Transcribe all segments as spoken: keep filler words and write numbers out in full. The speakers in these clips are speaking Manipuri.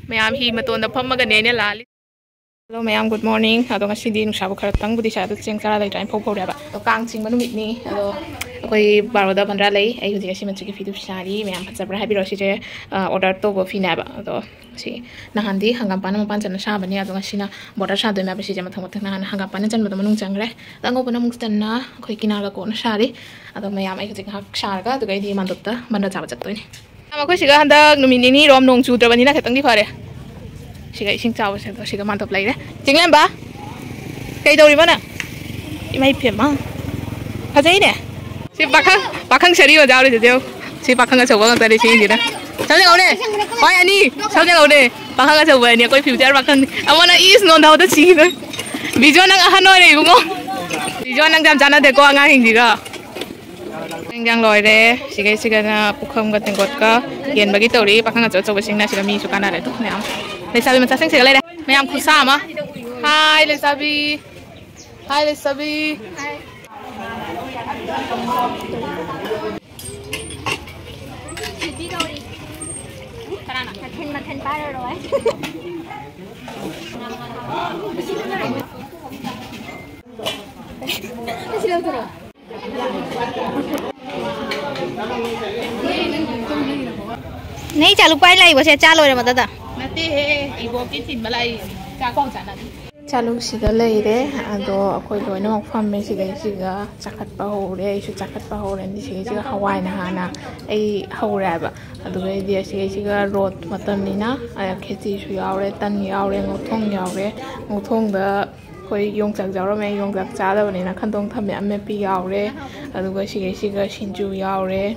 ꯃꯌꯥꯝ ꯍꯤ ꯃꯇꯣꯟꯗ ꯐꯝꯃꯒꯅꯦ ꯑꯩꯅ ꯂꯥꯜꯂꯤ꯫ Hello ꯃꯌꯥꯝ, good morning꯫ ꯑꯗꯣ ꯉꯁꯤꯗꯤ ꯅꯨꯡꯁꯥꯕꯨ ꯈꯔ ꯇꯪꯕꯨꯗꯤ ꯁꯥꯏ, ꯑꯗꯣ ꯆꯦꯡ ꯆꯔꯥ ꯂꯩꯇ꯭ꯔꯥ ꯍꯥꯏꯅ ꯐꯧ ꯐꯧꯔꯦꯕ꯫ ꯑꯗꯣ ꯀꯥꯡ ꯆꯤꯡꯕ ꯅꯨꯃꯤꯠꯅꯤ꯫ ꯑꯗꯣ ꯑꯩꯈꯣꯏ ꯕꯥꯔꯣꯗ ꯕꯟꯗ꯭ꯔꯥ ꯂꯩ꯫ ꯑꯩ ꯍꯧꯖꯤꯛ ꯑꯁꯤ ꯃꯆꯨꯒꯤ ꯐꯤꯗꯨ ꯁꯥꯔꯤ꯫ ꯃꯌꯥꯝ ꯐꯖꯕ꯭ꯔꯥ ꯍꯥꯏꯕꯤꯔꯛꯑꯣ꯫ ꯁꯤꯁꯦ ꯑꯣꯔꯗꯔ ꯇꯧꯕ ꯐꯤꯅꯦꯕ꯫ ꯑꯗꯣ ꯁꯤ ꯅꯍꯥꯟꯗꯤ ꯍꯪꯒꯥꯝꯄꯥꯟꯅ ꯃꯄꯥꯟ ꯆꯟꯅ ꯁꯥꯕꯅꯦ, ꯑꯗꯣ ꯉꯁꯤꯅ ꯕꯣꯔꯗꯔ ꯁꯥꯗꯣꯏꯅꯦꯕ꯫ ꯁꯤꯁꯦ ꯃꯊꯪ ꯃꯊꯪ ꯅꯍꯥꯟ ꯍꯪꯒꯥꯝꯄꯥꯟꯅ ꯆꯟꯕꯗꯣ ꯃꯅꯨꯡ ꯆꯪꯈ꯭ꯔꯦ꯫ ꯑꯗꯣ ꯑꯉꯧꯕꯅ ꯑꯃꯨꯛ ꯆꯟꯅ ꯑꯩꯈꯣꯏ ꯀꯤꯅꯥꯔꯒ ꯀꯣꯟꯅ ꯁꯥꯔꯤ꯫ ꯑꯗꯣ ꯃꯌꯥꯝ ꯑꯩ ꯍꯧꯖꯤꯛ ꯉꯥꯏꯍꯥꯛ ꯁꯥꯔꯒ ꯑꯗꯨꯒ ꯑꯩꯗꯤ ꯃꯥꯟꯗꯣꯞꯇ ꯕꯟꯗ꯭ꯔꯥ ꯆꯥꯕ ꯆꯠꯇꯣꯏꯅꯦ꯫ ꯑꯩꯈꯣꯏ ꯁꯤꯒ ꯍꯟꯗꯛ ꯅꯨꯃꯤꯠ ꯅꯤꯅꯤ ꯔꯣꯝ ꯅꯣꯡ ꯆꯨꯗ꯭ꯔꯕꯅꯤꯅ ꯈꯤꯇꯪꯗꯤ ꯐꯔꯦ꯫ ꯁꯤꯒ ꯏꯁꯤꯡ ꯆꯥꯎꯕꯁꯦ, ꯑꯗꯣ ꯁꯤꯒ ꯃꯥꯟꯗꯣꯞ ꯂꯩꯔꯦ꯫ ꯆꯤꯡꯂꯦꯝꯕ, ꯀꯩꯗꯧꯔꯤꯕ ꯅꯪ? ꯏꯃꯥ ꯏꯄꯦꯝꯃ, ꯐꯖꯩꯅꯦ꯫ ꯁꯤ ꯄꯥꯈꯪ, ꯄꯥꯈꯪ ꯁꯔꯤ ꯑꯣꯖꯥ ꯑꯣꯏꯔꯤꯁꯦ ꯌꯦꯡꯉꯨ꯫ ꯁꯤ ꯄꯥꯈꯪ ꯑꯆꯧꯕ ꯉꯥꯛꯇꯅꯦ ꯁꯤꯁꯤꯅ꯫ ꯁꯝꯖꯜꯍꯧꯅꯦ꯫ ꯍꯣꯏ, ꯑꯅꯤ ꯁꯝꯖꯜꯍꯧꯅꯦ꯫ ꯄꯥꯈꯪ ꯑꯆꯧꯕ ꯑꯅꯤ, ꯑꯩꯈꯣꯏ ꯐ꯭ꯌꯨꯆꯔ ꯄꯥꯈꯪꯅꯤ꯫ ꯑꯃꯅ ꯏꯁ ꯅꯣꯟꯊꯥꯎꯗ ꯁꯤꯈꯤꯗꯣꯏ꯫ ꯕꯤꯖꯣ, ꯅꯪ ꯑꯍꯟ ꯑꯣꯏꯔꯦ ꯏꯕꯨꯡꯉꯣ꯫ ꯕꯤꯖꯣ, ꯅꯪ ꯌꯥꯝ ꯆꯥꯟꯅꯗꯦꯀꯣ ꯑꯉꯥꯡꯁꯤꯡꯁꯤꯒ꯫ ꯏꯟꯖꯥꯡ ꯂꯣꯏꯔꯦ꯫ ꯁꯤꯒꯩ ꯁꯤꯒꯅ ꯄꯨꯈꯝꯒ ꯇꯦꯡꯀꯣꯠꯀ ꯌꯦꯟꯕꯒꯤ ꯇꯧꯔꯤ꯫ ꯄꯥꯈꯪ ꯑꯆꯧ ꯑꯆꯧꯕꯁꯤꯡꯅ ꯁꯤꯗ ꯃꯤꯁꯨ ꯀꯥꯟꯅꯔꯦ ꯑꯗꯨ ꯃꯌꯥꯝ꯫ ꯂꯩꯁꯥꯕꯤ ꯃꯆꯥꯁꯤꯡꯁꯤꯒ ꯂꯩꯔꯦ꯫ ꯃꯌꯥꯝ ꯈꯨꯠꯁꯥ ꯑꯃ꯫ ꯍꯥꯏ ꯂꯩꯁꯥꯕꯤ꯫ ꯍꯥꯏ ꯂꯩꯁꯥꯕꯤ꯫ ꯃꯊꯦꯜ ꯃꯊꯦꯜ ꯄꯥꯏꯔꯔꯣꯏ꯫ ꯑꯁꯤ ꯂꯧꯊꯣꯔꯛꯑꯣ꯫ ꯅꯩ ꯆꯥꯂꯨꯛ ꯄꯥꯏ ꯂꯥꯛꯏꯕꯁꯦ ꯆꯥ ꯂꯣꯏꯔ ꯃꯇꯨꯡꯗ? ꯅꯠꯇꯦꯍꯦ, ꯏꯕꯣꯛꯀꯤ ꯊꯤꯟꯕ ꯂꯥꯛꯏ꯫ ꯆꯥꯛ ꯀꯧ ꯆꯥꯅꯕꯤ꯫ ꯆꯥꯂꯨꯛꯁꯤꯗ ꯂꯩꯔꯦ꯫ ꯑꯗꯣ ꯑꯩꯈꯣꯏ ꯂꯣꯏꯅꯃꯛ ꯐꯝꯃꯦ꯫ ꯁꯤꯗꯩꯁꯤꯒ ꯆꯥꯈꯠꯄ ꯍꯧꯔꯦ꯫ ꯑꯩꯁꯨ ꯆꯥꯈꯠꯄ ꯍꯧꯔꯅꯤ꯫ ꯁꯤꯒꯩꯁꯤꯒ ꯍꯋꯥꯏꯅ ꯍꯥꯟꯅ ꯑꯩ ꯍꯧꯔꯦ ꯍꯥꯏꯕ꯫ ꯑꯗꯨꯒꯩꯗꯤ ꯑꯁꯤꯒꯩꯁꯤꯒ ꯔꯣꯠ ꯃꯇꯝꯅꯤꯅ, ꯑ, ꯈꯦꯆꯤꯁꯨ ꯌꯥꯎꯔꯦ, ꯇꯟ ꯌꯥꯎꯔꯦ, ꯉꯧꯊꯣꯡ ꯌꯥꯎꯔꯦ꯫ ꯉꯧꯊꯣꯡꯗ ꯑꯩꯈꯣꯏ ꯌꯣꯡꯆꯥꯛ ꯌꯥꯎꯔꯝꯃꯦ꯫ ꯌꯣꯡꯆꯥꯛ ꯆꯥꯗꯕꯅꯤꯅ ꯈꯟꯗꯣꯡ ꯊꯝꯃꯦ꯫ ꯑꯃꯦꯠꯄꯤ ꯌꯥꯎꯔꯦ꯫ ꯑꯗꯨꯒ ꯁꯤꯒꯩꯁꯤꯒ ꯁꯤꯡꯖꯨ ꯌꯥꯎꯔꯦ꯫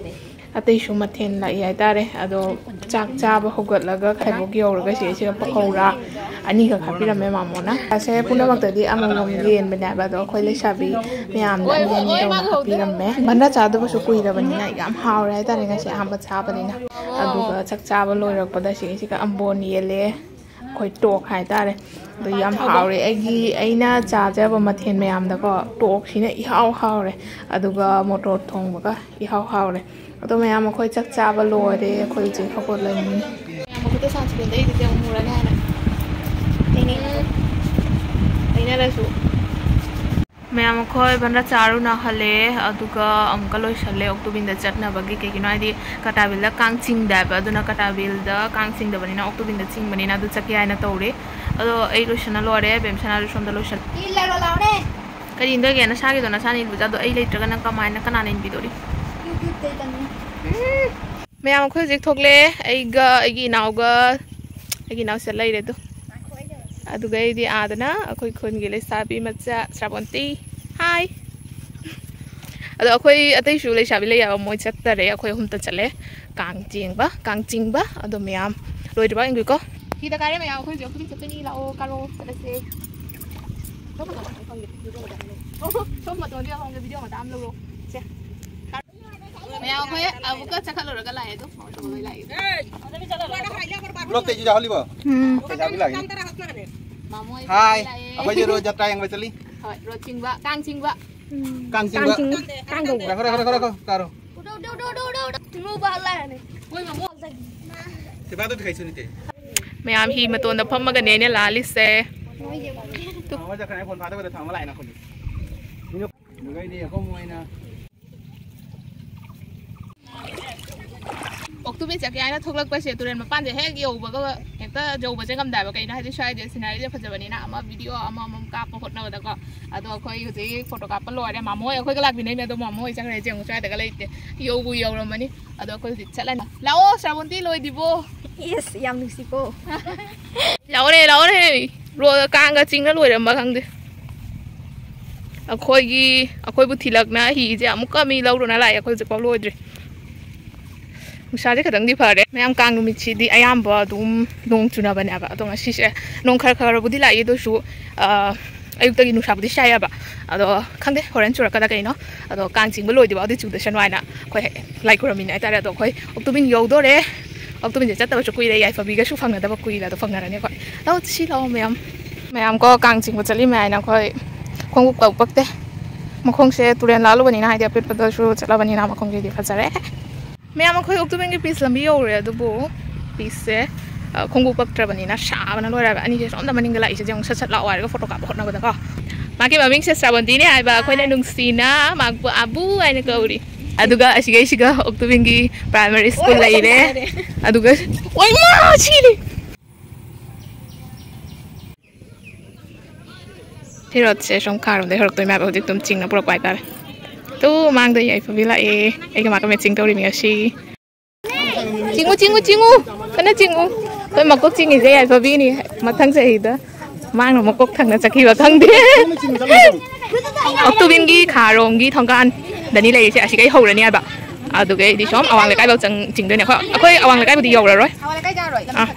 ꯑꯇꯩꯁꯨ ꯃꯊꯦꯜ ꯂꯥꯛꯏ ꯍꯥꯏꯇꯥꯔꯦ꯫ ꯑꯗꯣ ꯆꯥꯛ ꯆꯥꯕ ꯍꯧꯒꯠꯂꯒ ꯈꯥꯏꯕꯣꯛ ꯌꯧꯔꯒ ꯁꯤꯒꯩꯁꯤꯒ ꯄꯀꯧꯔꯥ ꯑꯅꯤꯈꯛ ꯍꯥꯞꯄꯤꯔꯝꯃꯦ ꯃꯥꯃꯣꯅ꯫ ꯆꯥꯁꯦ ꯄꯨꯝꯅꯃꯛꯇꯗꯤ ꯑꯃꯃꯝ ꯌꯦꯟꯕꯅꯦꯕ, ꯑꯗꯣ ꯑꯩꯈꯣꯏ ꯂꯩꯁꯥꯕꯤ ꯃꯌꯥꯝꯗ ꯑꯅꯤ ꯑꯅꯤ ꯇꯧꯅ ꯍꯥꯞꯄꯤꯔꯝꯃꯦ꯫ ꯕꯟꯗ꯭ꯔꯥ ꯆꯥꯗꯕꯁꯨ ꯀꯨꯏꯔꯕꯅꯤꯅ ꯌꯥꯝ ꯍꯥꯎꯔꯦ ꯍꯥꯏꯇꯥꯔꯦ, ꯉꯁꯤ ꯑꯍꯥꯟꯕ ꯆꯥꯕꯅꯤꯅ꯫ ꯑꯗꯨꯒ ꯆꯥꯛ ꯆꯥꯕ ꯂꯣꯏꯔꯛꯄꯗ ꯁꯤꯒꯩꯁꯤꯒ ꯑꯝꯕꯣꯟ ꯌꯦꯜꯂꯦ꯫ ꯑꯩꯈꯣꯏ ꯇꯣꯛ ꯍꯥꯏꯇꯥꯔꯦ꯫ ꯑꯗꯣ ꯌꯥꯝ ꯍꯥꯎꯔꯦ꯫ ꯑꯩꯒꯤ, ꯑꯩꯅ ꯆꯥꯖꯕ ꯃꯊꯦꯜ ꯃꯌꯥꯝꯗꯀꯣ, ꯇꯣꯛꯁꯤꯅ ꯏꯍꯥꯎ ꯍꯥꯎꯔꯦ꯫ ꯑꯗꯨꯒ ꯃꯣꯇꯣꯔ ꯊꯣꯡꯕꯒ ꯏꯍꯥꯎ ꯍꯥꯎꯔꯦ꯫ ꯑꯗꯣ ꯃꯌꯥꯝ, ꯑꯩꯈꯣꯏ ꯆꯥꯛ ꯆꯥꯕ ꯂꯣꯏꯔꯦ꯫ ꯑꯩꯈꯣꯏ ꯍꯧꯖꯤꯛ ꯍꯧꯒꯠꯂꯅꯤ꯫ ꯃꯌꯥꯝ, ꯃꯈꯨꯠꯇ ꯁꯥꯟꯁꯀ꯭ꯔꯤꯟꯗ ꯑꯩꯒꯤꯁꯦ ꯑꯃꯨꯛ ꯃꯨꯔꯅꯤ ꯍꯥꯏꯅ꯫ ꯇꯦꯡꯅꯤꯡ꯫ ꯇꯩꯅꯔꯁꯨ꯫ ꯃꯌꯥꯝ, ꯑꯩꯈꯣꯏ ꯚꯟꯗ꯭ꯔ ꯆꯥꯔꯨꯅ ꯍꯜꯂꯦ, ꯑꯗꯨꯒ ꯑꯃꯨꯛꯀ ꯂꯣꯏꯁꯜꯂꯦ ꯑꯣꯛꯇꯣꯕꯤꯟꯗ ꯆꯠꯅꯕꯒꯤ꯫ ꯀꯩꯒꯤꯅꯣ ꯍꯥꯏꯗꯤ ꯀꯇꯥꯕꯤꯜꯗ ꯀꯥꯡ ꯆꯤꯡꯗꯦ ꯍꯥꯏꯕ, ꯑꯗꯨꯅ ꯀꯇꯥꯕꯤꯜꯗ ꯀꯥꯡ ꯆꯤꯡꯗꯕꯅꯤꯅ ꯑꯣꯛꯇꯣꯕꯤꯟꯗ ꯆꯤꯡꯕꯅꯤꯅ ꯑꯗꯨ ꯆꯠꯀꯦ ꯍꯥꯏꯅ ꯇꯧꯔꯦ꯫ ꯑꯗꯣ ꯑꯩ ꯂꯣꯏꯁꯟꯅ ꯂꯣꯏꯔꯦ, ꯕꯦꯝꯁꯅꯥꯁꯨ ꯁꯣꯝꯗ ꯂꯣꯏꯁꯜ-, ꯏꯜꯂꯒ ꯂꯥꯎꯔꯦ꯫ ꯀꯔꯤ ꯏꯟꯗꯣꯏꯒꯦ? ꯅꯁꯥꯒꯤꯗꯣ ꯅꯁꯥꯅ ꯏꯟꯕꯁꯨ, ꯑꯗꯣ ꯑꯩ ꯂꯩꯇ꯭ꯔꯒ ꯅꯪ ꯀꯃꯥꯏꯅ, ꯀꯅꯥꯅ ꯏꯟꯕꯤꯗꯣꯔꯤ? ꯌꯨꯇ꯭ꯌꯨꯕꯇꯩ ꯇꯝꯃꯤ꯫ ꯎꯝ꯫ ꯃꯌꯥꯝ, ꯑꯩꯈꯣꯏ ꯍꯧꯖꯤꯛ ꯊꯣꯛꯂꯛꯑꯦ꯫ ꯑꯩꯒ ꯑꯩꯒꯤ ꯏꯅꯥꯎꯒ, ꯑꯩꯒꯤ ꯏꯅꯥꯎꯁꯦ ꯂꯩꯔꯦ ꯑꯗꯨ꯫ ꯑꯗꯨꯒ ꯑꯩꯗꯤ ꯑꯥꯗꯅ ꯑꯩꯈꯣꯏ ꯈꯨꯟꯒꯤ ꯂꯩꯁꯥꯕꯤ ꯃꯆꯥ ꯁ꯭ꯔꯥꯕꯣꯟꯇꯤ꯫ ꯍꯥꯏ꯫ ꯑꯗꯣ ꯑꯩꯈꯣꯏ ꯑꯇꯩꯁꯨ ꯂꯩꯁꯥꯕꯤ ꯂꯩ ꯍꯥꯏꯕ, ꯃꯣꯏ ꯆꯠꯇꯔꯦ꯫ ꯑꯩꯈꯣꯏ ꯑꯍꯨꯝꯇ ꯆꯠꯂꯦ꯫ ꯀꯥꯡ ꯆꯤꯡꯕ, ꯀꯥꯡ ꯆꯤꯡꯕ꯫ ꯑꯗꯣ ꯃꯌꯥꯝ, ꯂꯣꯏꯗ꯭ꯔꯤꯕ ꯌꯦꯡꯒꯦꯀꯣ꯫ ꯁꯤꯗ ꯀꯥꯔꯦ ꯃꯌꯥꯝ, ꯑꯩꯈꯣꯏ ꯍꯧꯖꯤꯛ ꯑꯩꯈꯣꯏ ꯆꯠꯇꯣꯏꯅꯤ꯫ ꯂꯥꯛꯑꯣ, ꯀꯥꯔꯣ, ꯆꯠꯂꯁꯦ꯫ ꯁꯣꯝ ꯃꯇꯣꯟꯗ ꯌꯥꯎꯍꯧꯒꯦ, ꯚꯤꯗꯤꯑꯣ ꯃꯆꯥ ꯑꯃ ꯂꯧꯔꯣ꯫ ꯁꯦ꯫ ꯃꯌꯥꯝ, ꯑꯩꯈꯣꯏ ꯑꯃꯨꯛꯀ ꯆꯠꯈꯠꯂꯨꯔꯒ ꯂꯥꯛꯑꯦ ꯑꯗꯣ꯫ ꯂꯣꯏ ꯂꯥꯛꯑꯦ꯫ ꯕ꯭ꯂꯣꯛꯇꯩꯁꯨ ꯌꯥꯎꯍꯜꯂꯤꯕꯣ? ꯎꯝ꯫ ꯂꯩꯁꯥꯕꯤ ꯂꯥꯛꯏꯅꯦ꯫ ꯃꯥꯃꯣ ꯍꯣꯏ ꯍꯥꯏ, ꯂꯥꯛꯑꯦ꯫ ꯑꯩꯈꯣꯏꯁꯦ ꯔꯣꯠ ꯖꯇ꯭ꯔꯥ ꯌꯦꯡꯕ ꯆꯠꯂꯤ꯫ ꯍꯣꯏ, ꯔꯣꯠ ꯆꯤꯡꯕ, ꯀꯥꯡ ꯆꯤꯡꯕ꯫ ꯀꯥꯡ ꯆꯤꯡꯕ꯫ ꯀꯥꯡ ꯆꯤꯡ-, ꯀꯥꯡ ꯀꯧꯕ꯫ ꯀꯥꯔꯣ, ꯀꯥꯔꯣ, ꯀꯥꯔꯣ, ꯀꯥꯔꯣ, ꯀꯥꯔꯣ꯫ ꯃꯣꯏ ꯃꯥꯃꯣ꯫ ꯃꯌꯥꯝ ꯍꯤ ꯃꯇꯣꯟꯗ ꯐꯝꯃꯒꯅꯦ ꯑꯩꯅ ꯂꯥꯜꯂꯤꯁꯦ꯫ ꯃꯥꯃꯣ ꯆꯠꯈ꯭ꯔꯦ, ꯐꯣꯟ ꯐꯥꯗꯕꯗ ꯊꯝꯃ ꯂꯥꯛꯑꯦ ꯅꯈꯣꯏꯗꯤ꯫ ꯑꯗꯨꯒꯩꯗꯤ ꯑꯩꯈꯣꯏ ꯃꯣꯏꯅ ꯑꯣꯛꯇꯣꯕꯤ ꯆꯠꯀꯦ ꯍꯥꯏꯅ ꯊꯣꯛꯂꯛꯄꯁꯦ ꯇꯨꯔꯦꯜ ꯃꯄꯥꯟꯁꯦ ꯍꯦꯛ ꯌꯧꯕꯒ ꯍꯦꯛꯇ ꯌꯧꯕꯁꯦ ꯉꯝꯗꯦ ꯍꯥꯏꯕ꯫ ꯀꯩꯅꯣ ꯍꯥꯏꯗꯤ ꯁ꯭ꯋꯥꯏꯗꯤ ꯁꯤꯅꯔꯤꯁꯦ ꯐꯖꯕꯅꯤꯅ ꯑꯃ ꯚꯤꯗꯤꯑꯣ ꯑꯃꯃꯝ ꯀꯥꯞꯄ ꯍꯣꯠꯅꯕꯗꯀꯣ꯫ ꯑꯗꯣ ꯑꯩꯈꯣꯏ ꯍꯧꯖꯤꯛ ꯐꯣꯇꯣ ꯀꯥꯞꯄ ꯂꯣꯏꯔꯦ꯫ ꯃꯥꯃꯣ ꯍꯣꯏ ꯑꯩꯈꯣꯏꯒ ꯂꯥꯛꯃꯤꯟꯅꯩꯅꯦ, ꯑꯗꯣ ꯃꯥꯃꯣ ꯍꯣꯏ ꯆꯠꯈ꯭ꯔꯦ꯫ ꯌꯦꯡꯉꯨ, ꯁ꯭ꯋꯥꯏꯗꯒ ꯂꯩꯇꯦ꯫ ꯌꯧꯕꯨ ꯌꯧꯔꯝꯃꯅꯤ꯫ ꯑꯗꯣ ꯑꯩꯈꯣꯏ ꯍꯧꯖꯤꯛ ꯆꯠꯂꯅꯤ꯫ ꯂꯥꯛꯑꯣ, ꯁ꯭ꯔꯥꯕꯣꯟꯇꯤ ꯂꯣꯏꯗ꯭ꯔꯤꯕꯣ? ꯏꯁ, ꯌꯥꯝ ꯅꯨꯡꯁꯤꯀꯣ꯫ ꯂꯥꯛꯑꯣꯔꯦ, ꯂꯥꯛꯑꯣꯔꯦ꯫ ꯔꯣ-, ꯀꯥꯡꯒ ꯆꯤꯡꯅ ꯂꯣꯏꯔꯝꯕ ꯈꯪꯗꯦ꯫ ꯑꯩꯈꯣꯏꯒꯤ, ꯑꯩꯈꯣꯏꯕꯨ ꯊꯤꯜꯂꯛꯅ ꯍꯤꯁꯦ ꯑꯃꯨꯛꯀ ꯃꯤ ꯂꯧꯔꯨꯅ ꯂꯥꯛꯑꯦ꯫ ꯑꯩꯈꯣꯏ ꯍꯧꯖꯤꯛꯐꯥꯎ ꯂꯣꯏꯗ꯭ꯔꯤ꯫ ꯅꯨꯡꯁꯥꯁꯦ ꯈꯤꯇꯪꯗꯤ ꯐꯔꯦ꯫ ꯃꯌꯥꯝ, ꯀꯥꯡ ꯅꯨꯃꯤꯠꯁꯤꯗꯤ ꯑꯌꯥꯝꯕ ꯑꯗꯨꯝ ꯅꯣꯡ ꯆꯨꯅꯕꯅꯦꯕ꯫ ꯑꯗꯣ ꯉꯁꯤꯁꯦ ꯅꯣꯡ ꯈꯔ ꯈꯔꯕꯨꯗꯤ ꯂꯥꯛꯏ, ꯑꯗꯨ ꯑꯣꯏꯁꯨ, ꯑ, ꯑꯌꯨꯛꯇꯒꯤ ꯅꯨꯡꯁꯥꯕꯨꯗꯤ ꯁꯥꯏꯌꯦꯕ꯫ ꯑꯗꯣ ꯈꯪꯗꯦ ꯍꯣꯔꯦꯟ ꯆꯨꯔꯛꯀꯗ꯭ꯔꯥ ꯀꯩꯅꯣ꯫ ꯑꯗꯣ ꯀꯥꯡ ꯆꯤꯡꯕ ꯂꯣꯏꯗ꯭ꯔꯤꯕ ꯑꯗꯨꯗꯤ ꯆꯨꯗꯁꯅꯨ ꯍꯥꯏꯅ ꯑꯩꯈꯣꯏ ꯂꯥꯏ ꯈꯨꯔꯝꯃꯤꯅꯦ ꯍꯥꯏꯇꯥꯔꯦ꯫ ꯑꯗꯣ ꯑꯩꯈꯣꯏ ꯑꯣꯛꯇꯣꯕꯤꯟ ꯌꯧꯗꯣꯔꯦ꯫ ꯑꯣꯛꯇꯣꯕꯤꯟꯁꯦ ꯆꯠꯇꯕꯁꯨ ꯀꯨꯏꯔꯦ, ꯌꯥꯏꯐꯕꯤꯒꯁꯨ ꯐꯪꯅꯗꯕ ꯀꯨꯏꯔꯦ꯫ ꯑꯗꯣ ꯐꯪꯅꯔꯅꯤ ꯑꯩꯈꯣꯏ꯫ ꯂꯥꯛꯑꯣ, ꯁꯤ ꯂꯥꯛꯑꯣ ꯃꯌꯥꯝ꯫ ꯃꯌꯥꯝ ꯀꯣ, ꯀꯥꯡ ꯆꯤꯡꯕ ꯆꯠꯂꯤ ꯃꯌꯥꯝꯅ ꯑꯩꯈꯣꯏ ꯈꯣꯡꯎꯞ ꯀꯛꯄꯛꯇꯦ꯫ ꯃꯈꯣꯡꯁꯦ ꯇꯨꯔꯦꯟ ꯂꯥꯜꯂꯨꯕꯅꯤꯅ, ꯍꯥꯏꯗꯤ ꯑꯄꯤꯠꯄꯗꯁꯨ ꯆꯠꯂꯕꯅꯤꯅ ꯃꯈꯣꯡꯁꯤꯗꯤ ꯐꯖꯔꯦ꯫ ꯃꯌꯥꯝ ꯑꯩꯈꯣꯏ ꯑꯣꯛꯇꯣꯕꯦꯟꯒꯤ ꯄꯤꯁ ꯂꯝꯕꯤ ꯌꯧꯔꯦ, ꯑꯗꯨꯕꯨ ꯄꯤꯁꯁꯦ, ꯑ, ꯈꯣꯡꯎꯞ ꯄꯛꯇ꯭ꯔꯕꯅꯤꯅ ꯁꯥꯕꯅ ꯂꯣꯏꯔꯦ ꯍꯥꯏꯕ꯫ ꯑꯅꯤꯁꯦ ꯁꯣꯝꯗ ꯃꯅꯤꯡꯗ ꯂꯥꯛꯏꯁꯦ ꯌꯦꯡꯉꯨ, ꯁꯠ ꯁꯠ ꯂꯥꯛꯑꯣ ꯍꯥꯏꯔꯒ ꯐꯣꯇꯣ ꯀꯥꯞꯄ ꯍꯣꯠꯅꯕꯗꯀꯣ꯫ ꯃꯥꯒꯤ ꯃꯃꯤꯡꯁꯦ ꯁ꯭ꯔꯥꯕꯟꯇꯤꯅꯦ ꯍꯥꯏꯕ, ꯑꯩꯈꯣꯏꯅ ꯅꯨꯡꯁꯤꯅ ꯃꯥꯕꯨ ꯑꯕꯨ ꯍꯥꯏꯅ ꯀꯧꯔꯤ꯫ ꯑꯗꯨꯒ ꯑꯁꯤꯒꯩꯁꯤꯒ ꯑꯣꯛꯇꯣꯕꯦꯟꯒꯤ ꯄ꯭ꯔꯥꯏꯃꯥꯔꯤ ꯁ꯭ꯀꯨꯜ ꯂꯩꯔꯦ꯫ ꯑꯗꯨꯒ, ꯑꯣꯏꯃꯥ, ꯁꯤꯔꯦ! ꯁꯤ ꯔꯣꯗꯁꯦ ꯁꯨꯝ ꯈꯥꯔꯣꯝꯗꯩ ꯍꯧꯔꯛꯇꯣꯏꯅꯦ ꯍꯥꯏꯕ, ꯍꯧꯖꯤꯛ ꯑꯗꯨꯝ ꯆꯤꯡꯅ ꯄꯨꯔꯛꯄ ꯍꯥꯏꯇꯥꯔꯦ꯫ ꯇꯨ ꯃꯥꯡꯗ ꯌꯥꯏꯐꯕꯤ ꯂꯥꯛꯑꯦ, ꯑꯩꯒ ꯃꯥꯒ ꯃꯦꯠꯆꯤꯡ ꯇꯧꯔꯤꯃꯤ ꯉꯁꯤ꯫ ꯆꯤꯡꯉꯨ, ꯆꯤꯡꯉꯨ, ꯆꯤꯡꯉꯨ, ꯀꯟꯅ ꯆꯤꯡꯉꯨ꯫ ꯑꯩꯈꯣꯏ ꯃꯀꯣꯛ ꯆꯤꯡꯉꯤꯁꯦ ꯌꯥꯏꯐꯕꯤꯅꯤ꯫ ꯃꯊꯪ ꯆꯍꯤꯗ ꯃꯥꯡꯅ ꯃꯀꯣꯛ ꯊꯪꯅ ꯆꯠꯈꯤꯕ ꯈꯪꯗꯦ꯫ ꯑꯣꯛꯇꯣꯕꯤꯟꯒꯤ ꯈꯥꯔꯣꯝꯒꯤ ꯊꯣꯡꯒꯥꯟꯗꯅꯤ ꯂꯩꯔꯤꯁꯦ, ꯑꯁꯤꯒꯩ ꯍꯧꯔꯅꯤ ꯍꯥꯏꯕ꯫ ꯑꯗꯨꯒꯩꯗꯤ ꯁꯨꯝ ꯑꯋꯥꯡ ꯂꯩꯀꯥꯏꯐꯧ ꯆꯪ-, ꯆꯤꯡꯗꯣꯏꯅꯦ꯫ ꯑꯩꯈꯣꯏ, ꯑꯩꯈꯣꯏ ꯑꯋꯥꯡ ꯂꯩꯀꯥꯏꯕꯨꯗꯤ ꯌꯧꯔꯔꯣꯏ꯫ ꯑꯥ꯫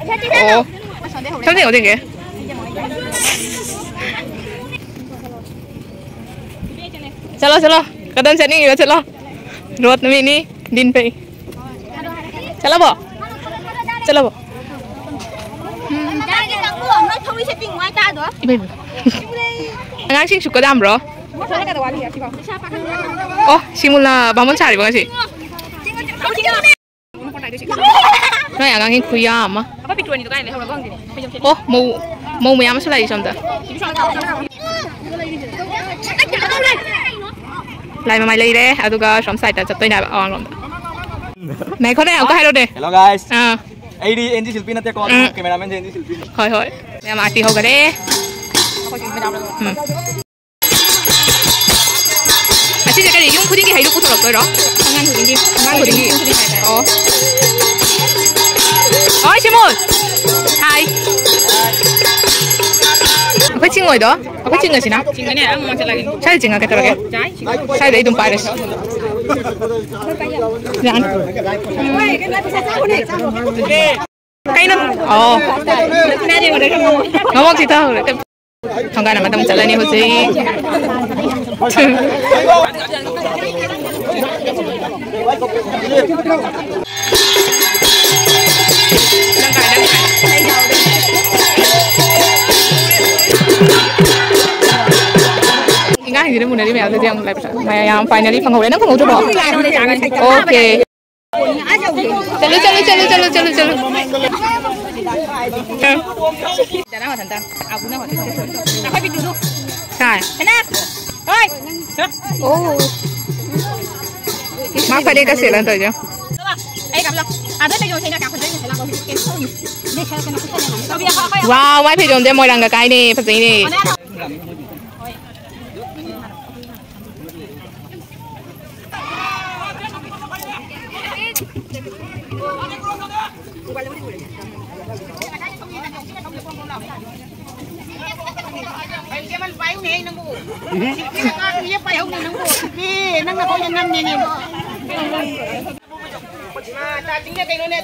ꯑꯣ꯫ ꯊꯣꯛꯂꯛꯑꯣ, ꯊꯣꯛꯂꯛꯑꯣ꯫ ꯆꯠꯂꯣ, ꯆꯠꯂꯣ꯫ ꯀꯗꯣꯝ ꯆꯠꯅꯤꯡꯉꯤꯕ ꯆꯠꯂꯣ꯫ ꯔꯣꯠ ꯅꯨꯃꯤꯠꯅꯤ, ꯗꯤꯟ ꯐꯩ꯫ ꯆꯠꯂꯕꯣ? ꯆꯠꯂꯕꯣ? ꯏꯃꯥ, ꯏꯃꯥ꯫ ꯑꯉꯥꯡꯁꯤꯡ ꯁꯨꯛꯀ ꯌꯥꯝꯕ꯭ꯔꯣ? ꯑꯣ, ꯁꯤꯃꯨꯂꯥ ꯕꯥꯃꯣꯟ ꯁꯥꯔꯤꯕꯣ ꯉꯁꯤ? ꯅꯣꯏ ꯑꯉꯥꯡꯁꯤꯡ ꯈꯨꯌꯥꯝ ꯑꯃ꯫ ꯑꯣ, ꯃꯧ, ꯃꯧ ꯃꯌꯥꯝ ꯑꯃꯁꯨ ꯂꯥꯛꯏ ꯁꯣꯝꯗ꯫ ꯂꯥꯏ ꯃꯃꯥꯏ ꯂꯩꯔꯦ, ꯑꯗꯨꯒ ꯁꯣꯝ ꯁꯥꯏꯗꯇ ꯆꯠꯇꯣꯏꯅꯦ ꯍꯥꯏꯕ, ꯑꯋꯥꯡꯂꯣꯝꯗ꯫ ꯉꯥꯏꯈꯣꯅꯦ, ꯑꯃꯨꯛꯀ ꯍꯥꯏꯔꯣꯅꯦ꯫ Hello guys. ꯑꯥ꯫ ꯑꯩꯗꯤ ꯑꯦꯟ ꯖꯤ ꯁꯤꯜꯄꯤ ꯅꯠꯇꯦꯀꯣ, ꯎꯝ꯫ ꯀꯦꯃꯦꯔꯥꯃꯦꯟꯁꯦ ꯑꯦꯟ ꯖꯤ ꯁꯤꯜꯄꯤꯅꯤ꯫ ꯍꯣꯏ, ꯍꯣꯏ꯫ ꯃꯌꯥꯝ ꯑꯥꯔꯇꯤ ꯍꯧꯒꯠꯂꯦ꯫ ꯎꯝ꯫ ꯑꯁꯤꯁꯦ ꯀꯔꯤ, ꯌꯨꯝ ꯈꯨꯗꯤꯡꯒꯤ ꯍꯩꯔꯨꯛ ꯄꯨꯊꯣꯔꯛꯇꯣꯏꯔꯣ? ꯑꯉꯥꯡ ꯈꯨꯗꯤꯡꯒꯤ, ꯑꯉꯥꯡ ꯈꯨꯗꯤꯡꯒꯤ꯫ ꯑꯣ꯫ ꯍꯣꯏ, ꯁꯤꯃꯣꯟ꯫ ꯍꯥꯏ꯫ ꯑꯩꯈꯣꯏ ꯆꯤꯡꯉꯣꯏꯗꯣ? ꯑꯩꯈꯣꯏ ꯆꯤꯡꯉꯁꯤꯅ? ꯆꯤꯡꯉꯅꯦ, ꯑꯥ, ꯃꯃꯥꯡ ꯆꯠꯂꯒꯦ꯫ ꯁ꯭ꯋꯥꯏꯗ ꯆꯤꯡꯉ ꯀꯩꯗꯧꯔꯒꯦ? ꯌꯥꯏ꯫ ꯁ꯭ꯋꯥꯏꯗ ꯑꯩ ꯑꯗꯨꯝ ꯄꯥꯏꯔꯁꯤ꯫ ꯌꯥꯅꯤ꯫ ꯀꯩꯅꯣ? ꯑꯣ꯫ ꯃꯃꯣꯛꯁꯤ ꯊꯛꯍꯧꯔꯦ꯫ ꯊꯣꯡꯒꯥꯟ ꯑꯃꯗ ꯑꯃꯨꯛ ꯆꯠꯂꯅꯤ ꯍꯧꯖꯤꯛ꯫ ꯁꯤꯗ ꯃꯨꯟꯅꯔꯤ ꯃꯌꯥꯝꯗꯨꯗꯤ ꯌꯥꯝ ꯂꯥꯏꯕꯛ ꯆꯥ-, ꯃꯌꯥꯝ finally ꯐꯪꯍꯧꯔꯦ꯫ ꯅꯪ ꯐꯪꯍꯧꯗ꯭ꯔꯕꯣ? Okay. ꯆꯠꯂꯨ, ꯆꯠꯂꯨ, ꯆꯠꯂꯨ, ꯆꯠꯂꯨ, ꯆꯠꯂꯨ, ꯆꯠꯂꯨ꯫ ꯀꯥꯏ? ꯑꯣ꯫ ꯃꯥ ꯐꯅꯦꯛꯀ ꯁꯦꯠꯂ ꯇꯧꯔꯤꯁꯦ꯫ ꯋꯥꯎ, ꯃꯥꯏ ꯐꯩꯖꯣꯝꯁꯦ ꯃꯣꯏꯔꯥꯡꯒ ꯀꯥꯏꯅꯦ, ꯐꯖꯩꯅꯦ꯫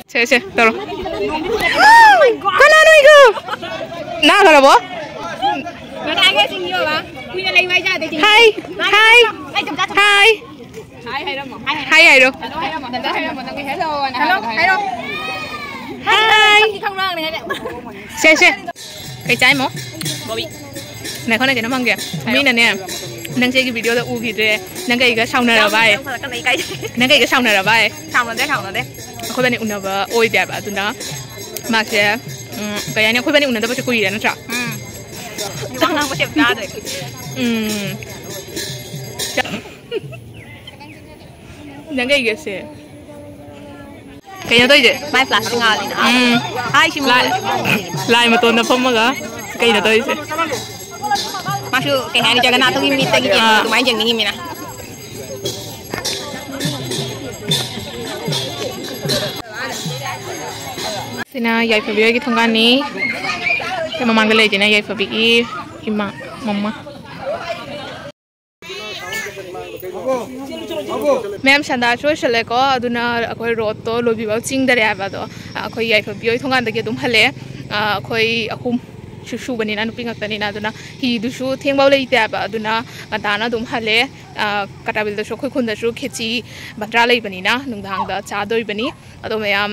ꯁꯦ, ꯁꯦ, ꯇꯧꯔꯣ꯫ ꯀꯅꯥꯅꯣ ꯑꯩꯒ? ꯅꯥꯈ꯭ꯔꯕꯣ? ꯉꯁꯥꯏ ꯉꯁꯤꯒꯤ ꯌꯣꯒꯥ ꯀꯨꯏꯅ ꯂꯩꯕ ꯍꯥꯏꯖꯥꯗꯦ꯫ ꯍꯥꯏ, ꯍꯥꯏ, ꯑꯩ ꯆꯞ ꯆꯥ ꯍꯥꯏ꯫ ꯍꯥꯏ ꯍꯥꯏꯔꯝꯃꯣ꯫ ꯍꯥꯏ ꯍꯥꯏꯔꯣ꯫ ꯍꯜꯂꯣ ꯍꯥꯏꯔꯝꯃꯣ꯫ ꯅꯪ ꯍꯜꯂꯣ ꯍꯥꯏꯔꯣ꯫ ꯍꯥꯏ꯫ ꯁꯛꯇꯤ ꯈꯪꯕ꯭ꯔꯥ ꯅꯪ ꯍꯥꯏꯔꯦ꯫ ꯁꯦ, ꯁꯦ꯫ ꯀꯩ ꯆꯥꯏꯃꯣ? ꯕꯣꯕꯤ꯫ ꯉꯥꯏꯈꯣꯅꯦ, ꯀꯩꯅꯣꯝ ꯍꯪꯒꯦ꯫ ꯍꯥꯏꯔꯣ꯫ ꯃꯤꯅꯅꯦ, ꯅꯪꯁꯦ ꯑꯩꯒꯤ video ꯗ ꯎꯈꯤꯗ꯭ꯔꯦ, ꯅꯪꯒ ꯑꯩꯒ ꯁꯥꯎꯅꯔꯕ ꯍꯥꯏ? ꯌꯥꯝ ꯈꯜꯂꯛꯀꯅꯣ, ꯏꯀꯥꯏꯖꯩ꯫ ꯅꯪꯒ ꯑꯩꯒ ꯁꯥꯎꯅꯔꯕ ꯍꯥꯏ? ꯁꯥꯎꯅꯗꯦ, ꯁꯥꯎꯅꯗꯦ꯫ ꯑꯩꯈꯣꯏꯕꯥꯅꯤ ꯎꯅꯕ ꯑꯣꯏꯗꯦꯕ, ꯑꯗꯨꯅ ꯃꯥꯁꯦ, ꯎꯝ, ꯀꯩ ꯍꯥꯏꯅꯤ, ꯑꯩꯈꯣꯏꯕꯥꯅꯤ ꯎꯅꯗꯕꯁꯦ ꯀꯨꯏꯔꯦ, ꯅꯠꯇ꯭ꯔꯥ? ꯎꯝ꯫ ꯋꯥ ꯉꯥꯡꯕꯁꯦ ꯌꯥꯝ ꯇꯥꯗ꯭ꯔꯦ꯫ ꯎꯝ꯫ ꯅꯪ ꯀꯩꯒꯁꯦ? ꯀꯩꯅꯣ ꯇꯧꯔꯤꯁꯦ? ꯃꯥꯏ flash ꯁꯦ ꯉꯥꯜꯂꯤꯅ꯫ ꯎꯝ꯫ ꯍꯥꯏ, ꯁꯤ ꯂꯥꯏ, ꯂꯥꯏ ꯃꯇꯣꯟꯗ ꯐꯝꯃꯒ ꯀꯩꯅꯣ ꯇꯧꯔꯤꯁꯦ? ꯃꯥꯁꯨ ꯀꯩ ꯍꯥꯏꯅꯤ, ꯖꯒꯟꯅꯥꯊꯒꯤ ꯃꯤꯠꯇꯒꯤ ꯌꯦꯡꯕꯗꯣ ꯑꯥ꯫ ꯑꯗꯨꯃꯥꯏꯅ ꯌꯦꯡꯅꯤꯡꯉꯤꯃꯤꯅ꯫ ꯁꯤꯅ ꯌꯥꯏꯐꯕꯤ ꯍꯣꯏꯒꯤ ꯊꯣꯡꯒꯥꯟꯅꯤ꯫ ꯁꯤ ꯃꯃꯥꯡꯗ ꯂꯩꯁꯤꯅ ꯌꯥꯏꯐꯕꯤꯒꯤ ꯏꯃꯥ, ꯃꯃꯥ꯫ ꯃꯦꯝ, ꯁꯟꯗꯥꯁꯨ ꯂꯣꯏꯁꯜꯂꯦꯀꯣ, ꯑꯗꯨꯅ ꯑꯩꯈꯣꯏ road ꯇꯣ ꯂꯣꯏꯕꯤꯐꯥꯎ ꯆꯤꯡꯗꯔꯦ ꯍꯥꯏꯕ ꯑꯗꯣ꯫ ꯑꯩꯈꯣꯏ ꯌꯥꯏꯐꯕꯤ ꯍꯣꯏ ꯊꯣꯡꯒꯥꯟꯗꯒꯤ ꯑꯗꯨꯝ ꯍꯜꯂꯛꯑꯦ꯫ ꯑꯩꯈꯣꯏ ꯑꯍꯨꯝ ꯁꯨ-, ꯁꯨꯕꯅꯤꯅ, ꯅꯨꯄꯤ ꯉꯥꯛꯇꯅꯤꯅ, ꯑꯗꯨꯅ ꯍꯤꯗꯨꯁꯨ ꯊꯦꯡꯕ ꯂꯩꯇꯦ ꯍꯥꯏꯕ, ꯑꯗꯨꯅ ꯉꯟꯇꯥꯅ ꯑꯗꯨꯝ ꯍꯜꯂꯦ꯫ ꯀꯇꯥꯕꯤꯜꯗꯁꯨ ꯑꯩꯈꯣꯏ ꯈꯨꯟꯗꯁꯨ ꯈꯦꯆꯤ ꯕꯟꯗ꯭ꯔꯥ ꯂꯩꯕꯅꯤꯅ ꯅꯨꯡꯗꯥꯡꯗ ꯆꯥꯗꯣꯏꯕꯅꯤ꯫ ꯑꯗꯣ ꯃꯌꯥꯝ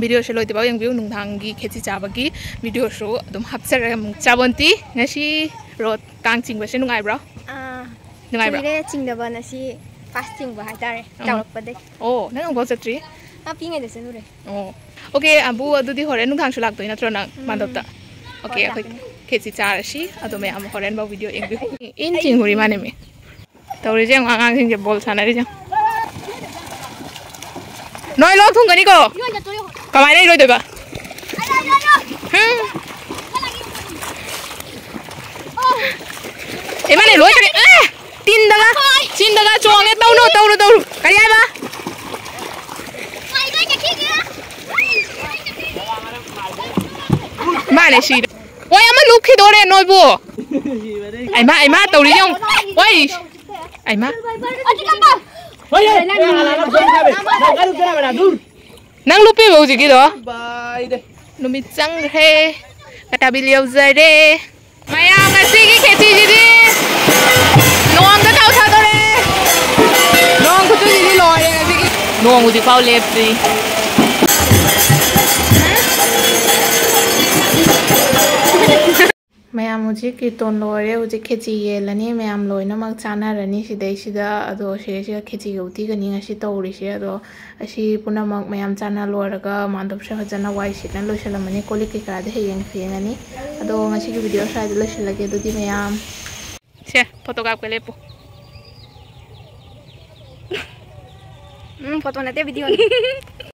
video ꯁꯦ ꯂꯣꯏꯗ꯭ꯔꯤꯐꯥꯎ ꯌꯦꯡꯕꯤꯌꯨ, ꯅꯨꯡꯗꯥꯡꯒꯤ ꯈꯦꯆꯤ ꯆꯥꯕꯒꯤ video ꯁꯨ ꯑꯗꯨꯝ ꯍꯥꯞꯆꯔꯒꯦ꯫ ꯑꯃꯨꯛ ꯆꯥꯕꯣꯟꯇꯤ, ꯉꯁꯤ road ꯀꯥꯡ ꯆꯤꯡꯕꯁꯦ ꯅꯨꯡꯉꯥꯏꯕ꯭ꯔꯣ? ꯑꯥ, ꯅꯨꯡꯉꯥꯏꯕ꯭ꯔꯥ? ꯀꯨꯏꯔꯦ ꯆꯤꯡꯗꯕ, ꯉꯁꯤ ꯐꯥꯔꯁ ꯆꯤꯡꯕ ꯍꯥꯏꯇꯥꯔꯦ, ꯑꯣ꯫ ꯆꯥꯎꯔꯛꯄꯗꯩ꯫ ꯑꯣ, ꯅꯪ ꯑꯃꯨꯛꯐꯥꯎ ꯆꯠꯇ꯭ꯔꯤ? ꯑꯥ, ꯄꯤꯛꯏꯉꯩꯗ ꯆꯠꯂꯨꯔꯦ꯫ ꯑꯣ, ꯑꯣꯀꯦ, ꯑꯕꯨ, ꯑꯗꯨꯗꯤ ꯍꯣꯔꯦꯟ ꯅꯨꯡꯗꯥꯡꯁꯨ ꯂꯥꯛꯇꯣꯏ ꯅꯠꯇ꯭ꯔꯣ ꯅꯪ ꯎꯝ꯫ ꯃꯥꯟꯗꯣꯞꯇ? ꯑꯣꯀꯦ, ꯍꯣꯏ, ꯑꯩꯈꯣꯏ ꯂꯥꯛꯀꯅꯤ꯫ ꯈꯦꯆꯤ ꯆꯥꯔꯁꯤ, ꯑꯗꯣ ꯃꯌꯥꯝ ꯍꯣꯔꯦꯟꯐꯥꯎ ꯚꯤꯗꯤꯑꯣ ꯌꯦꯡꯕꯤꯌꯨ꯫ ꯏꯟ ꯆꯤꯡꯉꯨꯔꯤ ꯃꯥꯅꯦꯃꯤ꯫ ꯇꯧꯔꯤꯁꯦ ꯌꯦꯡꯉꯣ, ꯑꯉꯥꯡꯁꯤꯡꯁꯦ ꯕꯣꯜ ꯁꯥꯟꯅꯔꯤꯁꯦ ꯌꯦꯡꯉꯣ꯫ ꯅꯣꯏ ꯂꯣꯛ ꯊꯨꯡꯒꯅꯤꯀꯣ꯫ ꯀꯃꯥꯏꯅ ꯏꯔꯣꯏꯗꯣꯏꯕ? ꯍꯝ꯫ ꯏꯃꯥꯅꯦ, ꯂꯣꯏ ꯀꯔꯤ? ꯑꯦ! ꯇꯤꯟꯗꯒ, ꯆꯤꯟꯗꯒ ꯆꯣꯡꯉꯦ꯫ ꯇꯧꯅꯨ, ꯇꯧꯅꯨ, ꯇꯧꯅꯨ꯫ ꯀꯔꯤ ꯍꯥꯏꯕ? ꯃꯥꯅꯦ ꯁꯤꯗꯣ꯫ ꯍꯣꯏ, ꯑꯃ ꯂꯨꯞꯈꯤꯗꯣꯔꯦ ꯅꯣꯏꯕꯨ꯫ ꯑꯩꯃꯥ, ꯑꯩꯃꯥ ꯇꯧꯔꯤ ꯌꯦꯡꯉꯨ꯫ ꯍꯣꯏ꯫ ꯑꯩꯃꯥ꯫ ꯅꯪ ꯂꯨꯞꯄꯤꯕ ꯍꯧꯖꯤꯛꯀꯤꯗꯣ? ꯅꯨꯃꯤꯠ ꯆꯪꯈ꯭ꯔꯦ꯫ ꯀꯇꯥꯕꯤꯜ ꯌꯧꯖꯔꯦ꯫ ꯃꯌꯥꯝ, ꯉꯁꯤꯒꯤ ꯈꯦꯆꯤꯁꯤꯗꯤ ꯅꯣꯡꯗ ꯇꯥꯎꯊꯗꯣꯔꯦ꯫ ꯅꯣꯡ ꯈꯨꯆꯨꯁꯤꯗꯤ ꯂꯣꯏꯔꯦ ꯉꯁꯤꯒꯤ꯫ ꯅꯣꯡ ꯍꯧꯖꯤꯛꯐꯥꯎ ꯂꯦꯞꯇ꯭ꯔꯤ꯫ ꯃꯌꯥꯝ, ꯍꯧꯖꯤꯛ ꯀꯤꯔꯇꯣꯟ ꯂꯣꯏꯔꯦ꯫ ꯍꯧꯖꯤꯛ ꯈꯦꯆꯤ ꯌꯦꯜꯂꯅꯤ꯫ ꯃꯌꯥꯝ ꯂꯣꯏꯅꯃꯛ ꯆꯥꯅꯔꯅꯤ ꯁꯤꯗꯩꯁꯤꯗ꯫ ꯑꯗꯣ ꯁꯤꯗꯩꯁꯤꯗ ꯈꯦꯆꯤꯒ ꯎꯇꯤꯒꯅꯤ ꯉꯁꯤ ꯇꯧꯔꯤꯁꯦ꯫ ꯑꯗꯣ ꯑꯁꯤ ꯄꯨꯝꯅꯃꯛ ꯃꯌꯥꯝ ꯆꯥꯅ ꯂꯣꯏꯔꯒ ꯃꯥꯟꯗꯣꯞꯁꯦ ꯐꯖꯅ ꯋꯥꯏ ꯁꯤꯠꯅ ꯂꯣꯏꯁꯤꯜꯂꯝꯃꯅꯤ꯫ ꯀꯣꯜ ꯂꯤꯛ ꯀꯩꯀꯥꯗꯤ ꯍꯌꯦꯡ ꯐꯦꯡꯉꯅꯤ꯫ ꯑꯗꯣ ꯉꯁꯤꯒꯤ ꯚꯤꯗꯤꯑꯣ ꯁ꯭ꯋꯥꯏꯗ ꯂꯣꯏꯁꯤꯜꯂꯒꯦ꯫ ꯑꯗꯨꯗꯤ ꯃꯌꯥꯝ꯫ ꯁꯦ, ꯐꯣꯇꯣ ꯀꯥꯞꯀꯦ, ꯂꯦꯞꯄꯨ꯫ ꯎꯝ, ꯐꯣꯇꯣ ꯅꯠꯇꯦ, ꯚꯤꯗꯤꯑꯣꯅꯤ꯫